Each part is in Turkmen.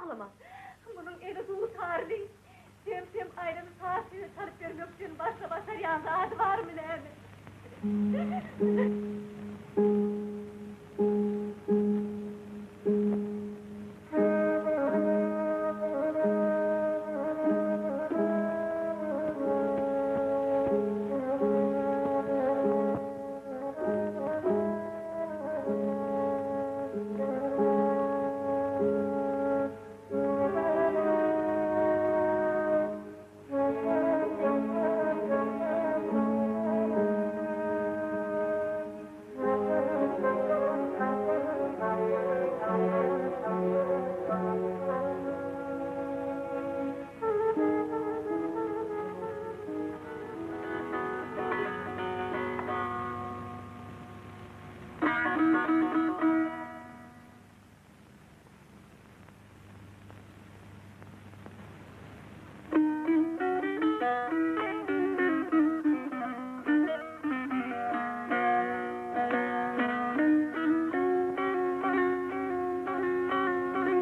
Aglama. Munuň eli dutarly. Sem-sem aýlanyp saz sesi çalyp bermek üçin başga başarýan zady barmy näme?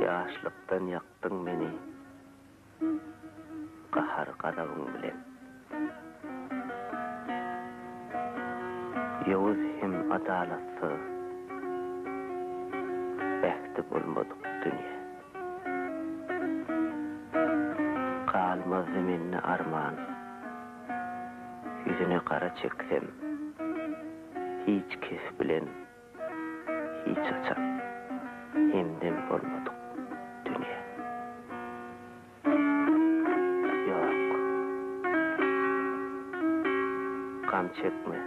Ýaşlykdan ýakdyň meni gahar-gazabyň bilen. Ýowuz hem adalatsyz, ähdi bolmadyk dünýä. Galmazdy mende arman, ýüzüne gara çeksem, hiç kes bilen hiç haçan hemdem bolmadyk dünýä. Ýok. Gam çekme,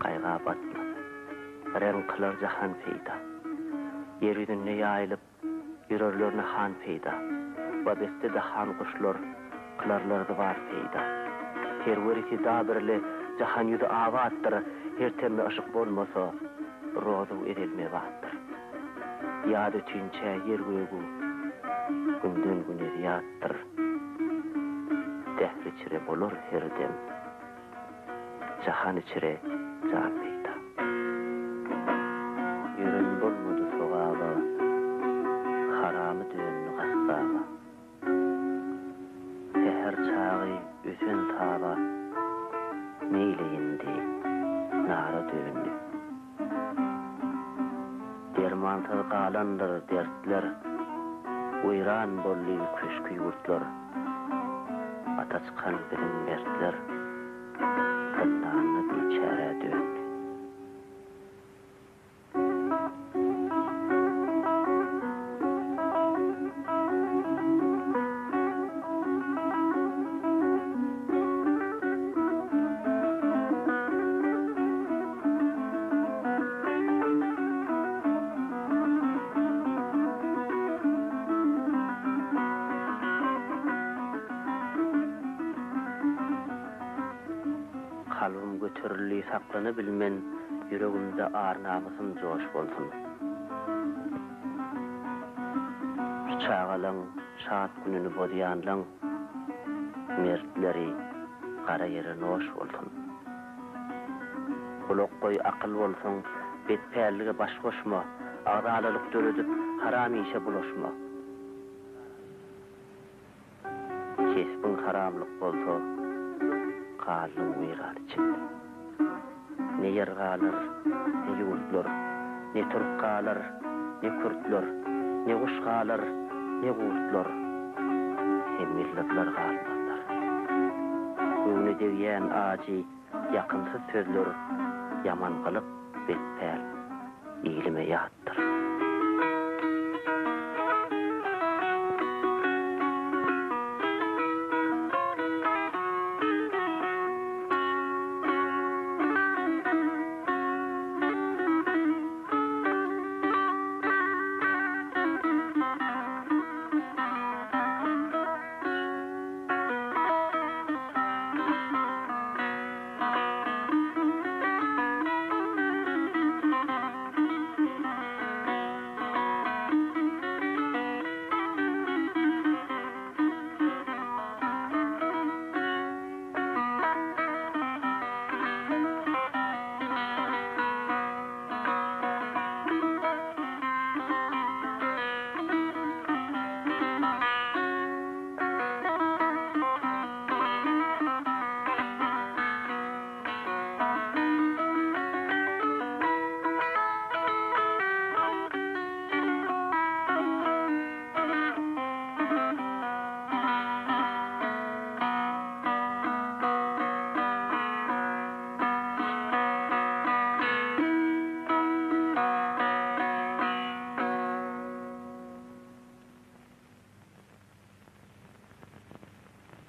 gaýga batma. Reň kylar jahan peýda. Ýer ýüzünde ýaýylyp, ýörerlerine han peýda. Babetde-de han guşlar, kylarlar zywar peýda. Serweri fida birle jahan ýüzi abatdyr, Her tende yşyk bolmasa, rozu ezel mebatdyr. Ýaz ötinçä ýer-gögüň günden-güne zyýatdyr. Dähr içre bolar her dem, jahan içre jan peýda. Ýören bolmady sogaba, haramy döndi gassaba. Säher çagy ösen saba neýleýindi, nara döndi. Dermansyz galandyr dertler, Weýran boldy köşki-ýurtlar. Ata çykan biziň mertler, Zyndanda biçärä döndi. Kalbym göterildi saklanabilmen Ýüregimde ar-namysym joş bolsun. Şu çagalaň şat gününi bozýanlaň Mertleri gara ýere noş bolsun. Gulak goý akyl bolsaň, betpällige baş goşma, Agzalalyk döredip, haram işe bulaşma. Kesbiň haramlyk bolsa, galdyň weýran içinde. Ne ýer galar, ne ýurtlar, ne türk galar, ne kürtler, ne guş galar, ne gurtlar, hem ýyldyzlar galmazlar. Göwne degýän ajy, ýakymsyz sözler, ýaman gylyk, bet päl, ilime ýat.